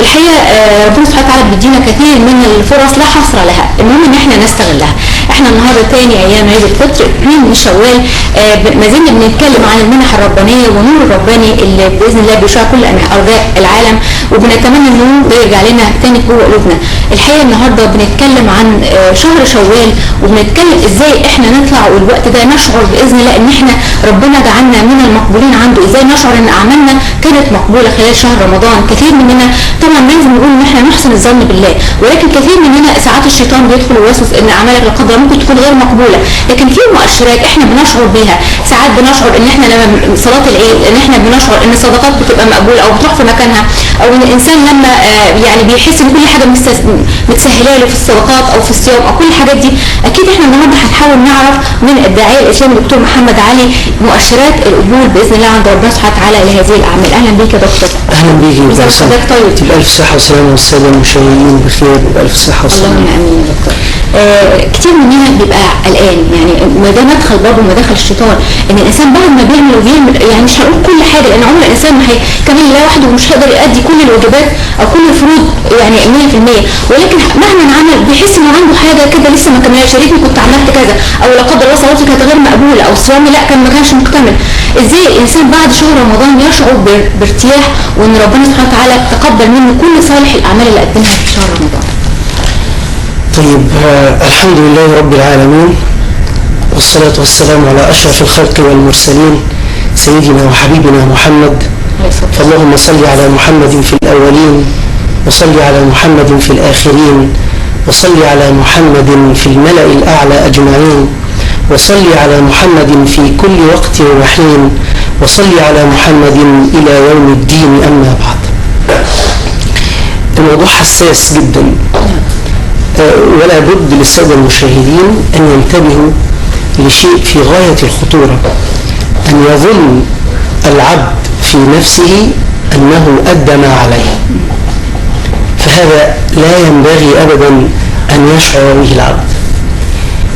الحقيقة ربنا سبحانه وتعالى بيدينا كثير من الفرص لا حصر لها، المهم ان احنا نستغلها. احنا النهارده ثاني ايام عيد الفطر 2 من شوال، ما زلنا بنتكلم عن المنح الربانية والنور الرباني اللي باذن الله بيشع كل ارجاء العالم، وبنتمنى النور ده يرجع لنا تاني جوه قلوبنا. الحقيقة النهارده بنتكلم عن شهر شوال، وبنتكلم ازاي احنا نطلع والوقت ده نشعر باذن الله ان احنا ربنا جعلنا من المقبولين عنده، ازاي نشعر ان اعمالنا كانت مقبولة خلال شهر رمضان. كثير مننا طبعا لازم نقول ان احنا نحسن الظن بالله، ولكن كثير مننا ساعات الشيطان بيدخل ويوسوس ان اعمالك لا قدر ممكن تكون غير مقبولة، لكن في مؤشرات احنا بنشعر بيها. ساعات بنشعر ان احنا لما صلاة العيد ان احنا بنشعر ان الصدقات بتبقى مقبولة او بتروح في مكانها، او ان الانسان لما يعني بيحس ان كل حاجة متسهله له في الصدقات او في الصيام او كل الحاجات دي. اكيد احنا النهارده هنحاول نعرف من الداعية الاسلامي الدكتور محمد علي مؤشرات القبول باذن الله عند ربنا سبحانه وتعالى لهذه الاعمال. اهلا بيك يا دكتور. اهلا بيك يا دكتور. حضرتك طيب؟ بالف صحة وسلامه، والسادة المشاهدين بخير وبالف صحة وسلامه. اللهم امين يا دكتور. كتير مننا بيبقى قلقان، يعني ما ده مدخل برضه مدخل الشيطان، ان الانسان بعد ما بيعمل وبيعمل، يعني مش هنقول كل حاجة لان عمر الانسان ما هيكمل لا وحده ومش هيقدر يؤدي كل الواجبات او كل الفروض يعني 100%، ولكن مهما عمل بيحس انه عنده حاجة كده لسه ما كملهاش، يا ريتني كنت عملت كذا، او لا قدر الله صلاتي كانت غير مقبولة، او صيامي لا كان ما كانش مكتمل. ازاي الانسان بعد شهر رمضان يشعر بارتياح وان ربنا سبحانه وتعالى تقبل منه كل صالح الاعمال اللي قدمها في شهر رمضان؟ طيب، الحمد لله رب العالمين، والصلاة والسلام على أشرف الخلق والمرسلين سيدنا وحبيبنا محمد. فاللهم صل على محمد في الأولين، وصل على محمد في الآخرين، وصل على محمد في الملأ الأعلى أجمعين، وصل على محمد في كل وقت وحين، وصل على محمد إلى يوم الدين. أما بعد، الموضوع حساس جدا، ولا بد للسادة المشاهدين أن ينتبهوا لشيء في غاية الخطورة، أن يظن العبد في نفسه أنه أدى ما عليه، فهذا لا ينبغي أبدا أن يشعر به العبد.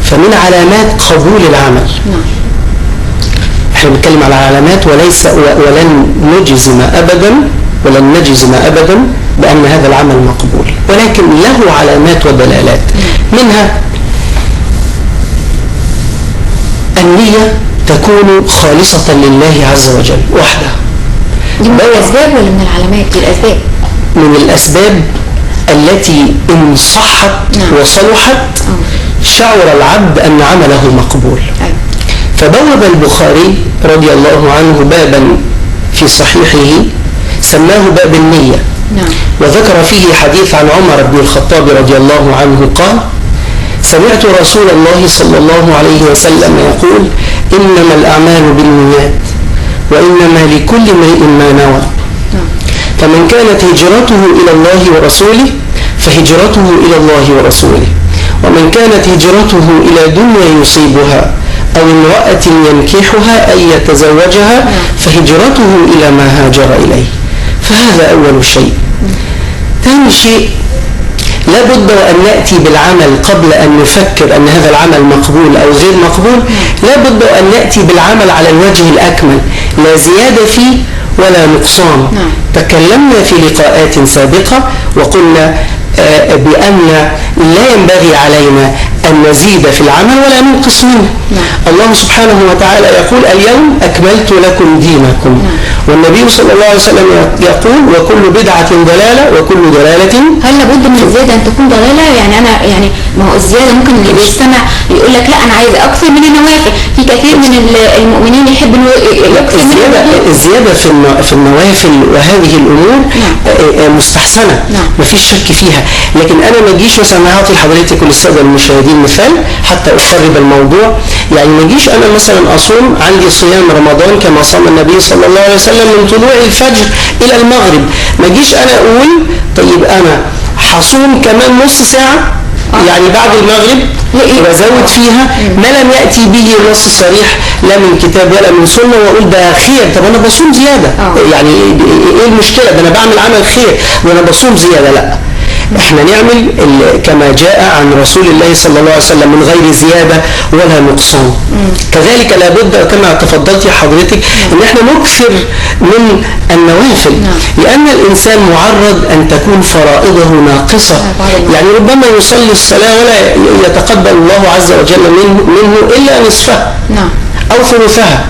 فمن علامات قبول العمل، احنا بنتكلم على علامات وليس ولن نجزم أبدا، ولن نجزم أبدا بأن هذا العمل مقبول، ولكن له علامات ودلالات. منها النية تكون خالصة لله عز وجل وحده. دي من الأسباب ولا من العلامات؟ دي الأسباب، من الأسباب التي إن صحت وصلحت شعر العبد أن عمله مقبول. فبوب البخاري رضي الله عنه بابا في صحيحه سماه باب النية، وذكر فيه حديث عن عمر بن الخطاب رضي الله عنه قال: سمعت رسول الله صلى الله عليه وسلم يقول: إنما الأعمال بالنيات وإنما لكل امرئ ما نوى، فمن كانت هجرته إلى الله ورسوله فهجرته إلى الله ورسوله، ومن كانت هجرته إلى دنيا يصيبها أو امرأة ينكحها أي يتزوجها فهجرته إلى ما هاجر إليه. فهذا أول شيء. ثاني شيء، لابد أن نأتي بالعمل قبل أن نفكر أن هذا العمل مقبول أو غير مقبول. لابد أن نأتي بالعمل على الوجه الأكمل، لا زيادة فيه ولا نقصان. تكلمنا في لقاءات سابقة وقلنا بأن لا ينبغي علينا أن نزيد في العمل ولا ننقص منه. الله سبحانه وتعالى يقول: اليوم أكملت لكم دينكم. والنبي صلى الله عليه وسلم يقول: وكل بدعة ضلالة وكل ضلالة. هل لابد من الزيادة أن تكون ضلالة؟ يعني أنا يعني ما هو الزيادة ممكن اللي بيستمع يقول لك لا أنا عايز أكثر من النوافل، في كثير من المؤمنين يحب إنه يكثر من الزيادة في النوافل وهذه الأمور مستحسنة، مفيش شك فيها. لكن أنا ما أجيش مثلا، هعطي لحضرتك وللسادة المشاهدين مثال حتى أقرب الموضوع. يعني ما أجيش أنا مثلا أصوم، عندي صيام رمضان كما صام النبي صلى الله عليه وسلم من طلوع الفجر إلى المغرب، ما أجيش أنا أقول طيب أنا هصوم كمان نص ساعة يعني بعد المغرب وازود فيها ما لم يأتي به نص صريح لا من كتاب ولا من سنة، واقول ده خير، طب انا بصوم زيادة، يعني ايه المشكلة؟ ده انا بعمل عمل خير وانا بصوم زيادة. لا، احنا نعمل كما جاء عن رسول الله صلى الله عليه وسلم من غير زيادة ولا نقصان. كذلك لابد كما تفضلتي حضرتك ان احنا نكثر من النوافل، لان الانسان معرض ان تكون فرائضه ناقصة. يعني ربما يصلي الصلاة ولا يتقبل الله عز وجل منه الا نصفها او ثلثها،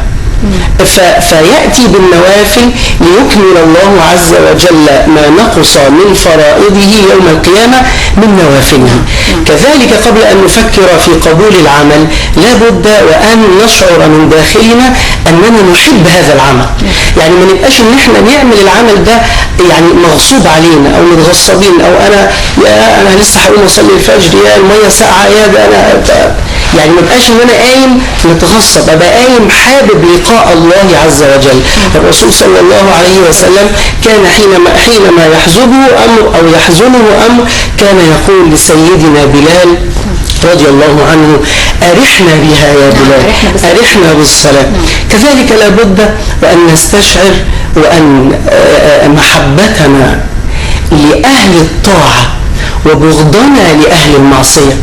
فيأتي بالنوافل ليكمل الله عز وجل ما نقص من فرائضه يوم القيامة من نوافله. كذلك قبل أن نفكر في قبول العمل لابد وأن نشعر من داخلنا أننا نحب هذا العمل. يعني ما نبقاش إن احنا نعمل العمل ده يعني مغصوب علينا أو متغصبين، أو أنا يا أنا لسه هقوم أصلي الفجر، يا المية ساقعة، يا ده أنا، يعني ما بقاش ان انا قايم متغصب، ابقى قايم حابب لقاء الله عز وجل. الرسول صلى الله عليه وسلم كان حينما يحزبه امر او يحزنه امر كان يقول لسيدنا بلال رضي الله عنه: أرحنا بها يا بلال، أرحنا بالصلاة. كذلك لابد وأن نستشعر وأن محبتنا لأهل الطاعة وبغضنا لأهل المعصية.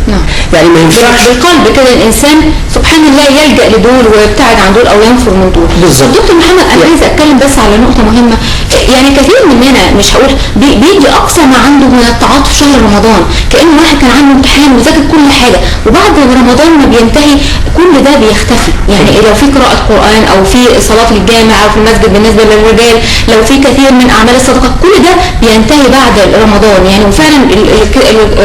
يعني ما ينفعش بالقلب كده الإنسان سبحان الله يلجأ لدول ويبتعد عن دول أو ينفر من دول. بالظبط. دكتور محمد، أنا عايزة أتكلم بس على نقطة مهمة. يعني كثير مننا مش هقول بيدي أقصى ما عنده من التعاطف في شهر رمضان، كأنه واحد كان عنده امتحان وذاكر كل حاجة، وبعد رمضان ما بينتهي كل ده بيختفي. يعني لو في قراءة قرآن أو في صلاة في الجامع أو في المسجد بالنسبة للرجال، لو في كثير من أعمال الصدقة، كل ده بينتهي بعد رمضان. يعني وفعلا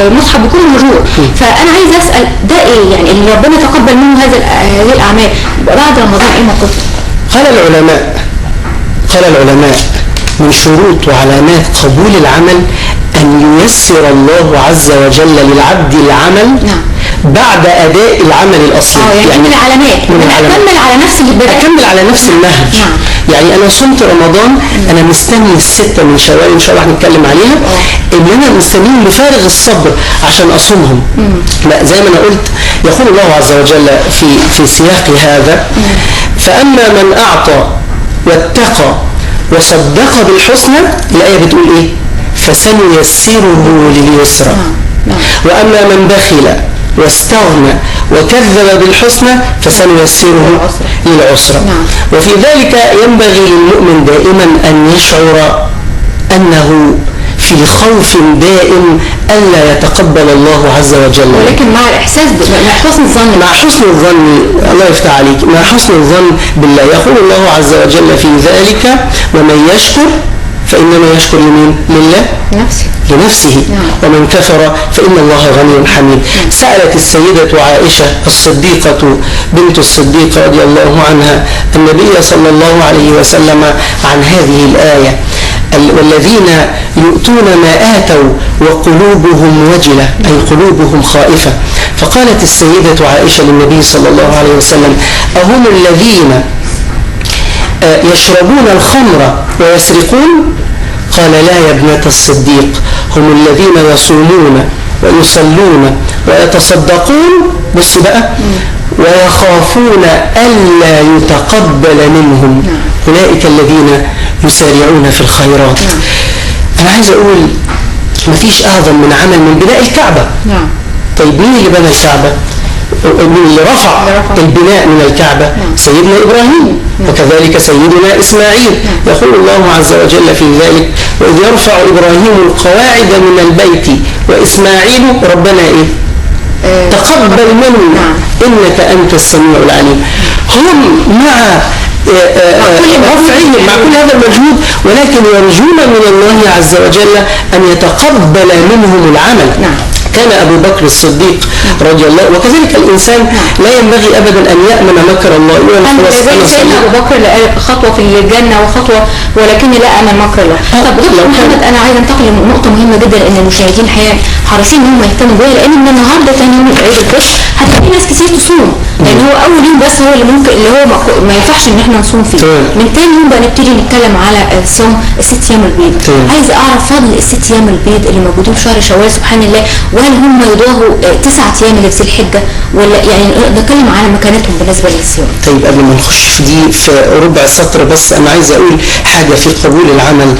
المصحف بيكون مهجور. فأنا عايزة أسأل ده إيه يعني اللي ربنا تقبل منه هذه الأعمال بعد رمضان، إيه موقفه؟ قال العلماء من شروط وعلامات قبول العمل أن ييسر الله عز وجل للعبد العمل بعد أداء العمل الأصلي. يعني من العلامات، من أكمل على نفس البدء، أكمل على نفس النهج. يعني أنا صمت رمضان، أنا مستني 6 من شوال إن شاء الله هنتكلم عليها، إن أنا مستنيهم بفارغ الصبر عشان أصومهم. لا، زي ما أنا قلت يقول الله عز وجل في سياق هذا: فأما من أعطى واتقى وصدق بالحسنى، الآية بتقول إيه؟ فسنيسره لليسرى. وأما من بخل واستغنى وكذب بالحسنى فسنيسره للعسرى. وفي ذلك ينبغي للمؤمن دائما أن يشعر أنه في خوف دائم ألا يتقبل الله عز وجل، ولكن مع الإحساس مع حسن الظن، مع حسن الظن، الله يفتح عليك، مع حسن الظن بالله. يقول الله عز وجل في ذلك: ومن يشكر فإنما يشكر لمين؟ لله، لنفسه. ومن كفر فإن الله غني حميد. سألت السيدة عائشة الصديقة بنت الصديق رضي الله عنها النبي صلى الله عليه وسلم عن هذه الآية: والذين يؤتون ما آتوا وقلوبهم وجلة، أي قلوبهم خائفة. فقالت السيدة عائشة للنبي صلى الله عليه وسلم: أهم الذين يشربون الخمر ويسرقون؟ قال: لا يا ابنة الصديق، هم الذين يصومون ويصلون ويتصدقون، بص بقى، ويخافون ألا يتقبل منهم، أولئك الذين يسارعون في الخيرات. أنا عايز أقول مفيش أعظم من عمل من بناء الكعبة. طيب مين اللي بنى الكعبة؟ مين اللي رفع البناء من الكعبة؟ سيدنا إبراهيم، وكذلك سيدنا إسماعيل. يقول الله عز وجل في ذلك: وإذ يرفع إبراهيم القواعد من البيت وإسماعيل ربنا إيه؟ تقبل منا إنك أنت السميع العليم. هم مع رفعهم مع كل هذا المجهود، ولكن يرجون من الله عز وجل أن يتقبل منهم العمل. كان أبو بكر الصديق رضي الله، وكذلك الإنسان لا ينبغي أبدا أن يأمن مكر الله. سيدنا أبو بكر خطوة في الجنة وخطوة، ولكن لا أمن مكر الله. طب دكتور محمد، أنا عايز أنتقل لنقطة مهمة جدا، إن المشاهدين الحقيقة حريصين إن هم يهتموا بيها، لأن من النهارده ثاني يوم عيد الفطر هتلاقي ناس كتير تصوم، لأن هو أول يوم بس هو اللي ممكن اللي هو ما ينفعش إن إحنا نصوم فيه. من ثاني يوم بقى نبتدي نتكلم على صوم ال6 أيام البيض. عايز أعرف فضل ال6 أيام البيض اللي موجودين في شهر شوال، سبحان الله، وهل هم يضاهوا 9 ايام اللي في ذي الحجة، ولا يعني نتكلم على مكانتهم بالنسبة للصيام؟ طيب قبل ما نخش في دي في ربع سطر بس انا عايز اقول حاجة في قبول العمل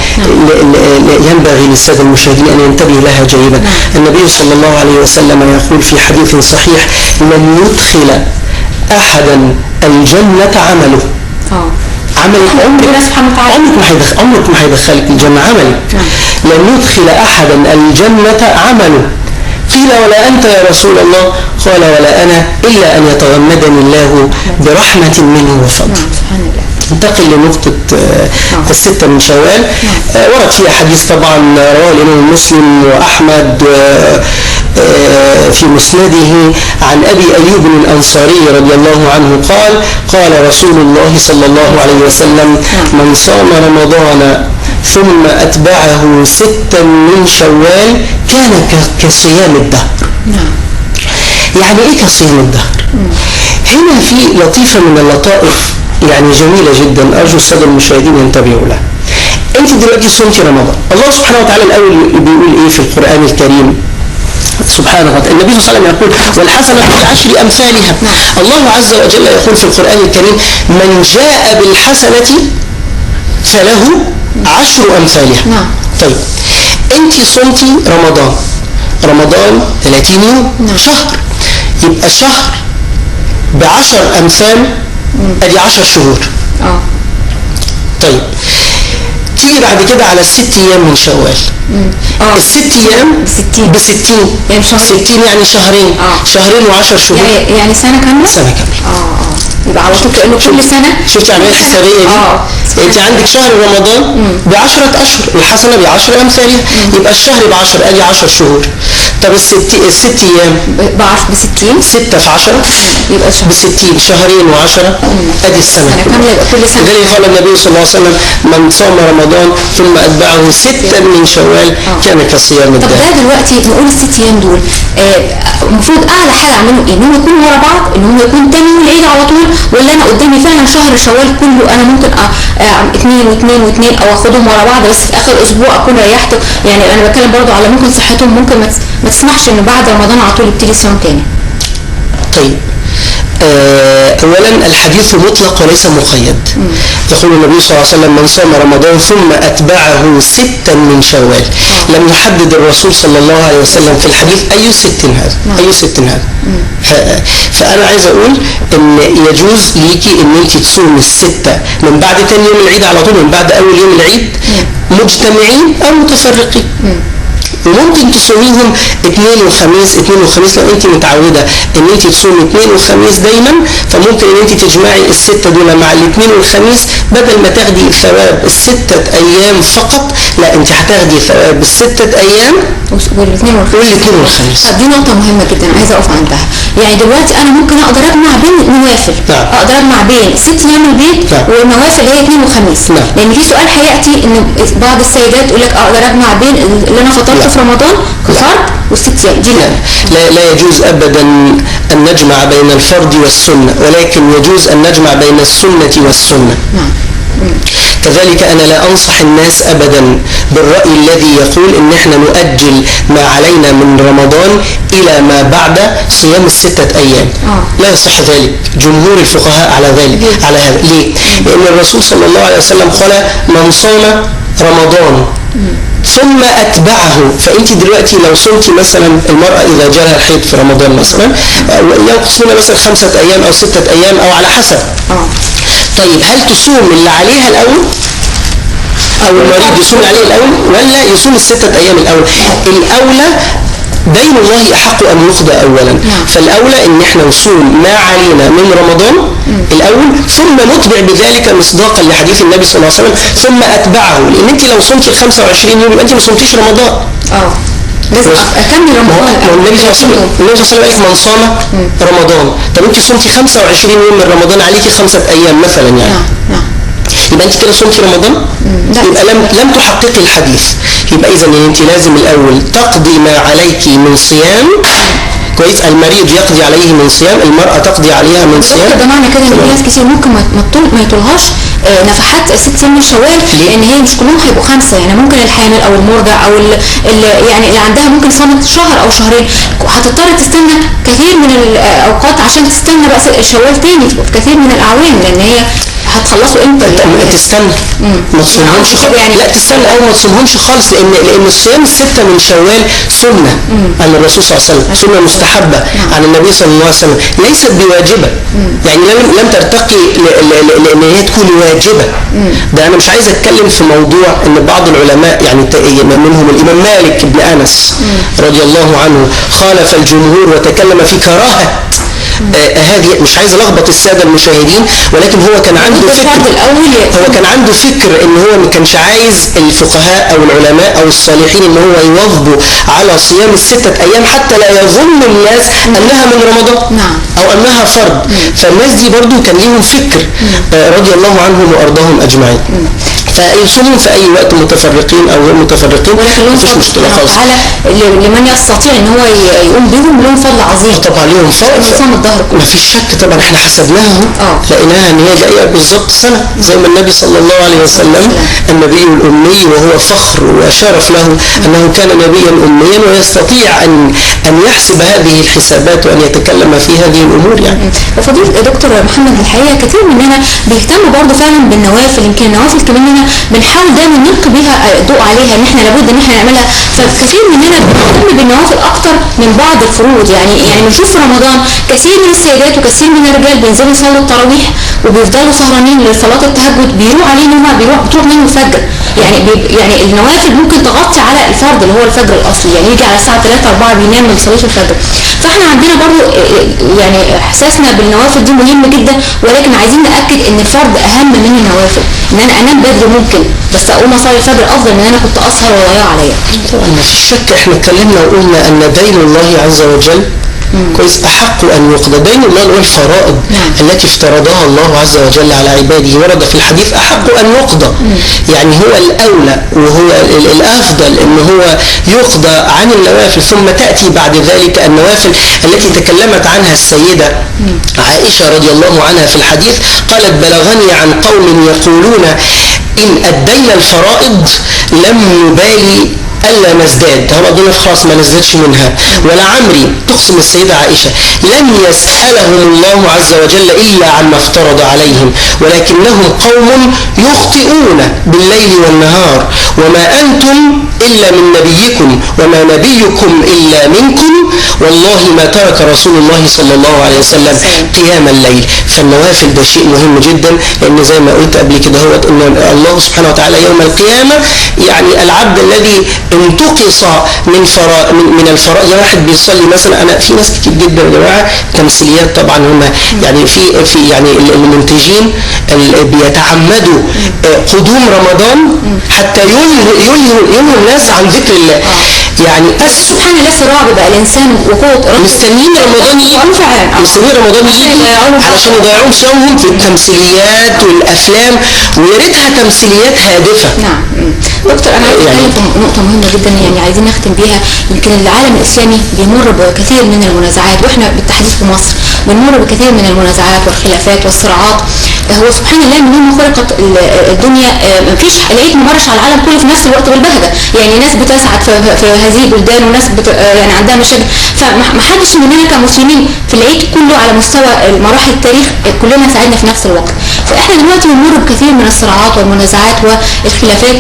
ينبغي للسادة المشاهدين ان ينتبهوا لها جيدا. النبي صلى الله عليه وسلم يقول في حديث صحيح: لن يدخل احدا الجنة عمله. عملك عمرك ما هيدخلك الجنة عملك. لن يدخل أحدا الجنة عمله. قيل: ولا أنت يا رسول الله؟ قال: ولا أنا إلا أن يتغمدني الله برحمة منه وفضل. ننتقل لنقطة الستة من شوال. ورد فيها حديث طبعا رواه الإمام مسلم وأحمد في مسنده عن أبي أيوب الأنصاري رضي الله عنه قال: قال رسول الله صلى الله عليه وسلم: من صام رمضان ثم أتبعه 6 من شوال كان كصيام الدهر. يعني إيه كصيام الدهر؟ هنا في لطيفة من اللطائف يعني جميلة جدا، أرجو السادة المشاهدين ينتبهوا لها. أنت دلوقتي صمتي رمضان، الله سبحانه وتعالى الأول بيقول إيه في القرآن الكريم؟ سبحانه وتعالى النبي صلى الله عليه وسلم يقول: والحسنة بعشر أمثالها. الله عز وجل يقول في القرآن الكريم: من جاء بالحسنة فله 10 أمثالها. طيب أنت صمتي رمضان، رمضان 30 يوم، شهر، يبقى شهر ب10 أمثال، أدي 10 شهور. طيب تيجي بعد كده على 6 أيام من شوال. ال6 أيام ب60 يعني 60، يعني شهرين. شهرين و10 شهور، يعني سنة كاملة. سنة كاملة. يبقى على طول كأنه كل سنة. شفتي العملية الحسابية دي؟ انت عندك شهر رمضان ب10 أشهر، الحسنة ب10 أمثالها، يبقى الشهر ب10، ادي 10 شهور. طب الست أيام ب60، 6 في 10 يبقى ب60، شهرين و10، ادي السنة كاملة. يبقى كل سنة. لذلك قال النبي صلى الله عليه وسلم: من صام رمضان ثم أتبعه 6 من شوال كان كصيام الدهر. طب ده دلوقتي نقول ال6 أيام دول المفروض أعلى حاجة أعملهم إيه؟ إن هم يكونوا ورا بعض، إن هم يكون تاني يوم العيد على طول، ولا أنا قدامي فعلا شهر شوال كله أنا ممكن 2 و2 و2 أو آخدهم ورا بعض، بس في آخر أسبوع أكون ريحته؟ يعني أنا بتكلم برضو على ممكن صحتهم ممكن ما تسمحش إنه بعد رمضان على طول يبتدي صيام تاني. طيب أولا الحديث مطلق وليس مقيد. يقول النبي صلى الله عليه وسلم: من صام رمضان ثم أتبعه 6 من شوال. لم يحدد الرسول صلى الله عليه وسلم في الحديث أي 6 هذا، أي 6 هذا. فأنا عايز أقول إن يجوز ليكي إن أنت تصومي ال6 من بعد تاني يوم العيد على طول، من بعد أول يوم العيد، مجتمعين أو متفرقين. وممكن تصوميهم 2 وخميس، 2 وخميس لو انت متعوده ان انت تصومي 2 وخميس دايما، فممكن ان انت تجمعي ال6 دول مع الاثنين والخميس، بدل ما تاخدي ثواب ال6 ايام فقط، لا انت هتاخدي ثواب ال6 ايام والاثنين والخميس. طب دي نقطة مهمة جدا عايزه اقف عندها. يعني دلوقتي انا ممكن اقدر اجمع بين نوافل، اقدر اجمع بين 6 ايام البيت والنوافل هي 2 وخميس. لان في سؤال هياتي ان بعض السيدات تقول لك اقدر اجمع بين اللي انا فطرته في رمضان كفرد وال6 ايام دي. لا يجوز ابدا ان نجمع بين الفرد والسنة، ولكن يجوز ان نجمع بين السنة والسنة. كذلك أنا لا أنصح الناس أبدا بالرأي الذي يقول إن إحنا نؤجل ما علينا من رمضان إلى ما بعد صيام ال6 أيام. لا يصح ذلك، جمهور الفقهاء على ذلك، على هذا. ليه؟ لأن الرسول صلى الله عليه وسلم قال: من صام رمضان ثم أتبعه. فأنت دلوقتي لو صمتي مثلا، المرأة إذا جالها الحيض في رمضان مثلا ينقص منها مثلا 5 أيام أو 6 أيام أو على حسب. طيب هل تصوم اللي عليها الأول، أو المريض يصوم اللي عليه الأول، ولا يصوم ال6 أيام الأول؟ الأولى دين الله أحق أن يقضى أولا. فالأولى إن إحنا نصوم ما علينا من رمضان الأول، ثم نتبع بذلك مصداقا لحديث النبي صلى الله عليه وسلم ثم أتبعه. لأن أنت لو صمتي 25 يوم يبقى أنت ما صمتيش رمضان. لازم اكمل رمضان. النبي صلى الله عليه وسلم قال من صام رمضان. طب انت صمتي 25 يوم من رمضان، عليكي 5 ايام مثلا يعني. يبقى انت كده صمتي رمضان؟ يبقى لم تحققي الحديث. يبقى اذا انت لازم الاول تقضي ما عليكي من صيام. كويس، المريض يقضي عليه من صيام، المرأة تقضي عليها من صيام. ده معنى كده ان في ناس كتير ممكن ما يطولهاش نفحات 6 ايام من شوال، لان هي مش كلهم هيبقوا 5، يعني ممكن الحامل او المرضع او يعني اللي عندها ممكن صامت شهر او شهرين، هتضطر تستنى كثير من الاوقات عشان تستنى بقى شوال تاني في كثير من الاعوام، لان هي هتخلصوا امتى؟ تستنى ما تصومهمش يعني. لا تستنى او ما تصومهمش خالص، لان الصيام 6 من شوال سنة عن الرسول صلى الله عليه وسلم، سنة مستحبة عن النبي صلى الله عليه وسلم، ليست بواجبه. يعني لم ترتقي لان هي تكون واجبه. ده انا مش عايز اتكلم في موضوع ان بعض العلماء يعني منهم الامام مالك بن انس رضي الله عنه خالف الجمهور وتكلم في كراهة هذه. مش عايز الخبط السادة المشاهدين، ولكن هو كان عنده فكر، هو كان عنده فكر ان هو ما كانش عايز الفقهاء او العلماء او الصالحين ان هو يواظبوا على صيام ال6 ايام حتى لا يظن الناس انها من رمضان او انها فرض. فالناس دي برضو كان ليهم فكر رضي الله عنهم وارضاهم اجمعين. فيصومون في اي وقت متفرقين او غير متفرقين، مفيش مشكلة خالص. لمن يستطيع ان هو يقوم بيهم لهم فضل عظيم. طبعا لهم فضل، صوم الظهر مفيش شك. طبعا احنا حسبناها اهو، لقيناها ان هي جاية بالظبط سنة زي ما النبي صلى الله عليه وسلم النبي الامي، وهو فخر وشرف له انه كان نبيا اميا ويستطيع ان يحسب هذه الحسابات وان يتكلم في هذه الامور يعني. وفضيلة دكتور محمد، الحقيقة كثير مننا بيهتموا برضه فعلا بالنوافل، يمكن النوافل كمان بنحاول دايما نلقي بيها الضوء عليها ان احنا لابد ان احنا نعملها، فكثير مننا بنهتم بالنوافل اكتر من بعض الفروض. يعني بنشوف في رمضان كثير من السيدات وكثير من الرجال بينزلوا يصلوا التراويح وبيفضلوا سهرانين لصلاة التهجد، بيروح عليه نوم، بتروح منه الفجر. يعني النوافل ممكن تغطي على الفرض اللي هو الفجر الاصلي، يعني يجي على الساعة 3 4 بينام ما بيصليش الفجر. فاحنا عندنا برضو يعني احساسنا بالنوافل دي مهم جدا، ولكن عايزين ناكد ان الفرض اهم من النوافل، ان انا انام بدري ممكن بس اقوم اصلي الفجر افضل من ان انا كنت اسهر واضيع عليا. طبعا ما فيش شك، احنا اتكلمنا وقلنا ان دين الله عز وجل كويس احق ان يقضى. دين الله هو الفرائض التي افترضها الله عز وجل على عباده، ورد في الحديث احق ان يقضى. يعني هو الاولى وهو الافضل ان هو يقضى عن النوافل، ثم تاتي بعد ذلك النوافل التي تكلمت عنها السيدة عائشة رضي الله عنها في الحديث، قالت بلغني عن قوم يقولون ان ادينا الفرائض لم نبالي ألا نزداد، هم قضينا خلاص ما نزدادش منها. ولعمري، تقسم السيدة عائشة، لن يسألهم الله عز وجل إلا عما افترض عليهم، ولكنهم قوم يخطئون بالليل والنهار، وما أنتم إلا من نبيكم وما نبيكم إلا منكم، والله ما ترك رسول الله صلى الله عليه وسلم قيام الليل. فالنوافل ده شيء مهم جدا، لأن زي ما قلت قبل كده هو إن الله سبحانه وتعالى يوم القيامة يعني العبد الذي انتقص من الفرائض، يعني واحد بيصلي مثلا، انا في ناس كتير جدا يا جماعة تمثيليات طبعا هم يعني في يعني المنتجين اللي بيتعمدوا قدوم رمضان حتى يلهوا الناس عن ذكر الله. يعني سبحان الله، صراع بيبقى الانسان وقوه مستنيين رمضان يجي، مستنيين رمضان يجي علشان يضيعوا صيامهم في التمثيليات والافلام، ويا ريتها تمثيليات هادفة. نعم دكتور، انا عايز اتكلم في نقطة مهمة جدا يعني عايزين نختم بيها. يمكن العالم الاسلامي بيمر بكثير من المنازعات، واحنا بالتحديد في مصر بنمر بكثير من المنازعات والخلافات والصراعات. هو سبحان الله من يوم ما خلقت الدنيا مفيش العيد ما مرش على العالم كله في نفس الوقت بالبهجه، يعني ناس بتسعد في هذه البلدان وناس يعني عندها مشاكل، فمحدش مننا كمسلمين في العيد كله على مستوى مراحل التاريخ كلنا ساعدنا في نفس الوقت. فاحنا دلوقتي بنمر بكثير من الصراعات والمنازعات والخلافات.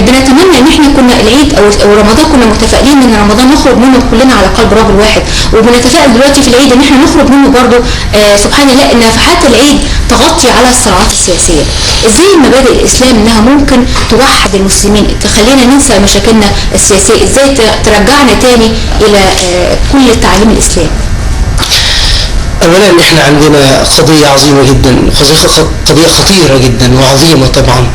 بنتمنى ان احنا كنا العيد او رمضان كنا متفائلين ان رمضان نخرج منه كلنا على قلب رجل واحد، وبنتفائل دلوقتي في العيد ان احنا نخرج منه برضه. سبحان الله ان نفحات العيد تغطي على الصراعات السياسية. ازاي مبادئ الاسلام انها ممكن توحد المسلمين، تخلينا ننسى مشاكلنا السياسية، ازاي ترجعنا تاني الى كل التعاليم الاسلام؟ اولا احنا عندنا قضية عظيمة جدا، قضية خطيرة جدا وعظيمة طبعا،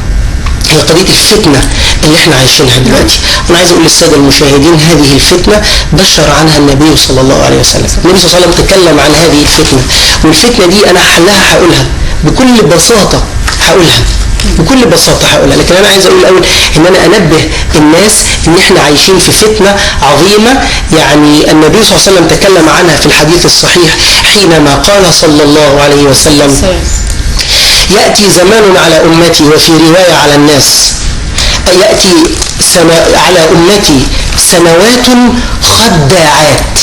هي قضية الفتنة اللي احنا عايشينها دلوقتي. انا عايز اقول للسادة المشاهدين هذه الفتنة بشر عنها النبي صلى الله عليه وسلم. النبي صلى الله عليه وسلم تكلم عن هذه الفتنة، والفتنة دي انا حلها هقولها بكل بساطة، هقولها. بكل بساطة هقولها، لكن أنا عايز أقول الأول إن أنا أنبه الناس إن إحنا عايشين في فتنة عظيمة. يعني النبي صلى الله عليه وسلم تكلم عنها في الحديث الصحيح حينما قال صلى الله عليه وسلم: يأتي زمان على أمتي، وفي رواية على الناس، يأتي على أمتي سنوات خداعات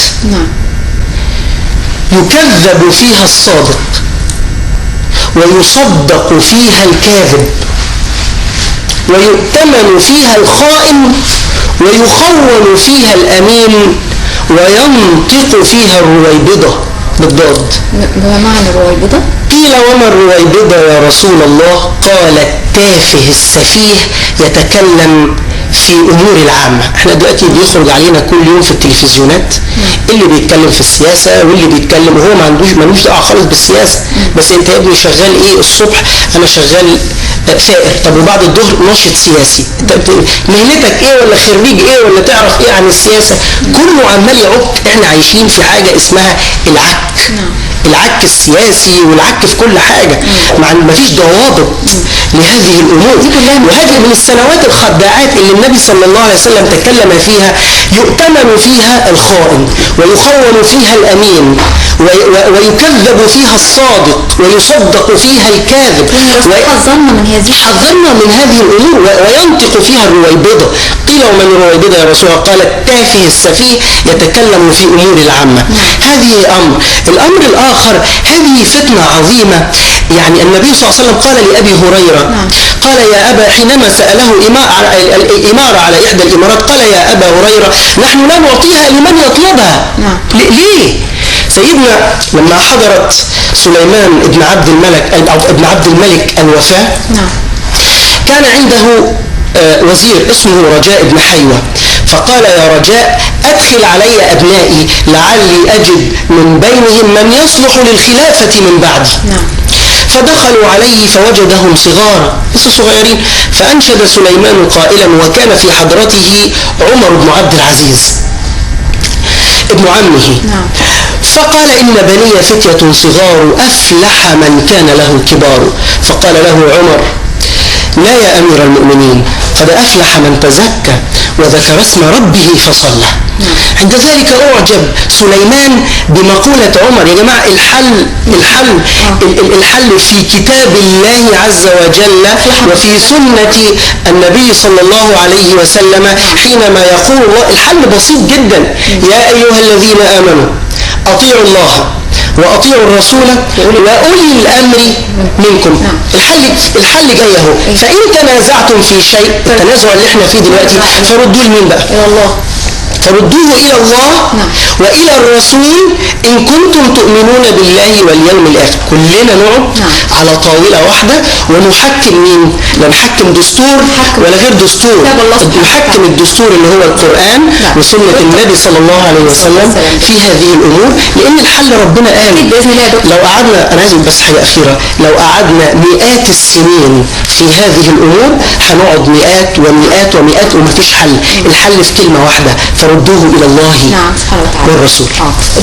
يكذب فيها الصادق ويصدق فيها الكاذب ويؤتمن فيها الخائن ويخون فيها الأمين وينطق فيها الرويبضة بالضاد. ما معنى الرويبضة؟ قيل وما الرويبضة يا رسول الله؟ قال التافه السفيه يتكلم في أمور العامة. احنا دلوقتي بيخرج علينا كل يوم في التلفزيونات اللي بيتكلم في السياسة واللي بيتكلم وهو ما عندوش ملوش دعوة خالص بالسياسة. بس انت يا ابني شغال ايه الصبح؟ انا شغال ثائر. طب وبعد الظهر ناشط سياسي. انت مهنتك ايه ولا خريج ايه ولا تعرف ايه عن السياسة؟ كله عمال يعك. احنا عايشين في حاجة اسمها العك، العك السياسي والعك في كل حاجة، مع مفيش ضوابط لهذه الأمور. وهذه من السنوات الخداعات اللي النبي صلى الله عليه وسلم تكلم فيها، يؤتمن فيها الخائن ويخون فيها الأمين ويكذب فيها الصادق ويصدق فيها الكاذب. حذرنا من هذه الأمور. وينطق فيها الرويبضة. قيل ومن الرويبضة يا رسول الله؟ قال التافه السفيه يتكلم في أمور العامة. هذه أمر. الأمر الآخر، هذه فتنة عظيمة. يعني النبي صلى الله عليه وسلم قال لأبي هريرة، قال يا أبا، حينما سأله إمارة على إحدى الإمارات، قال يا أبا هريرة نحن لا نعطيها لمن يطلبها. ليه؟ سيدنا لما حضرت سليمان ابن عبد الملك أو ابن عبد الملك الوفاة، كان عنده وزير اسمه رجاء بن حيوة، فقال يا رجاء أدخل علي أبنائي لعلي أجد من بينهم من يصلح للخلافة من بعدي. فدخلوا عليه فوجدهم صغارا، لسه صغيرين. فأنشد سليمان قائلا، وكان في حضرته عمر بن عبد العزيز ابن عمه، فقال إن بني فتية صغار أفلح من كان له كبار. فقال له عمر لا يا أمير المؤمنين، قد أفلح من تزكى وذكر اسم ربه فصلى. عند ذلك أعجب سليمان بمقولة عمر. يا جماعة الحل الحل الحل في كتاب الله عز وجل وفي سنة النبي صلى الله عليه وسلم حينما يقول الله. الحل بسيط جدا: يا أيها الذين آمنوا أطيعوا الله وأطيعوا الرسول وأولي الأمر منكم. الحل جاي اهو. فإن تنازعتم في شيء، التنازع اللي احنا فيه دلوقتي، فردوه لمين بقى؟ إلى الله. فردوه إلى الله وإلى الرسول إن كنتم تؤمنون بالله واليوم الآخر. كلنا نقعد على طاولة واحدة ونحكم مين؟ لا نحكم دستور ولا غير دستور، نحكم الدستور اللي هو القرآن وسنة النبي صلى الله عليه وسلم في هذه الأمور، لأن الحل ربنا قال. لو قعدنا، أنا عايز بس حاجة أخيرة، لو قعدنا مئات السنين في هذه الأمور هنقعد مئات ومئات ومئات ومفيش حل. الحل في كلمة واحدة: فردوه إلى الله سبحانه وتعالى والرسول.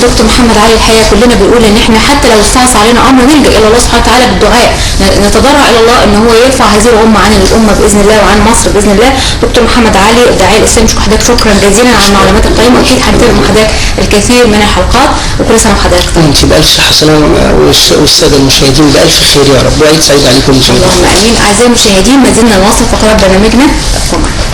دكتور محمد علي، الحقيقة كلنا بنقول إن إحنا حتى لو استعصى علينا أمر نلجأ إلى الله سبحانه وتعالى بالدعاء، نتضرع إلى الله إن هو يرفع هذه الأمة عن الأمة بإذن الله وعن مصر بإذن الله. دكتور محمد علي الداعية الإسلامي، بشكر حضرتك شكرا جزيلا على المعلومات القيمة، وأكيد هنتابع مع حضرتك الكثير من الحلقات، وكل سنة وحضرتك طيب. أنت بألف صحة وسلامة، والسادة المشاهدين بألف خير يا رب، وعيد سعيد عليكم جميعا. اللهم آمين. أعزائي المشاهدين، ما زلنا نواصل فقرات برنامجنا، ابقوا معنا.